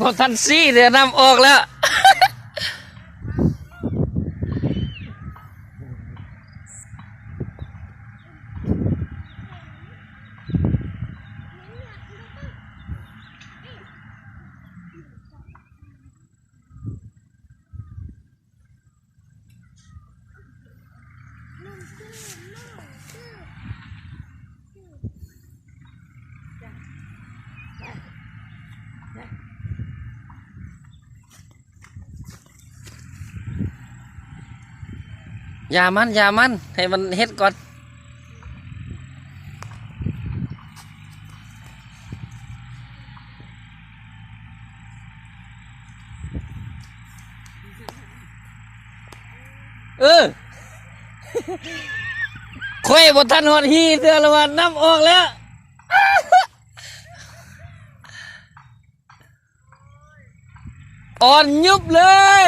ບໍ່ທັນຊີ້ເທື່ອ ນ້ຳອອກແລ້ວ. ຢ່າມັນ ຢ່າມັນ ໃຫ້ມັນເຮັດກ່ອນ. ເອີ ຂ້ອຍບໍ່ທັນຮອດຮີເທື່ອລະວ່າ ນ້ຳອອກແລ້ວ ອ່ອນຍຸບເລີຍ.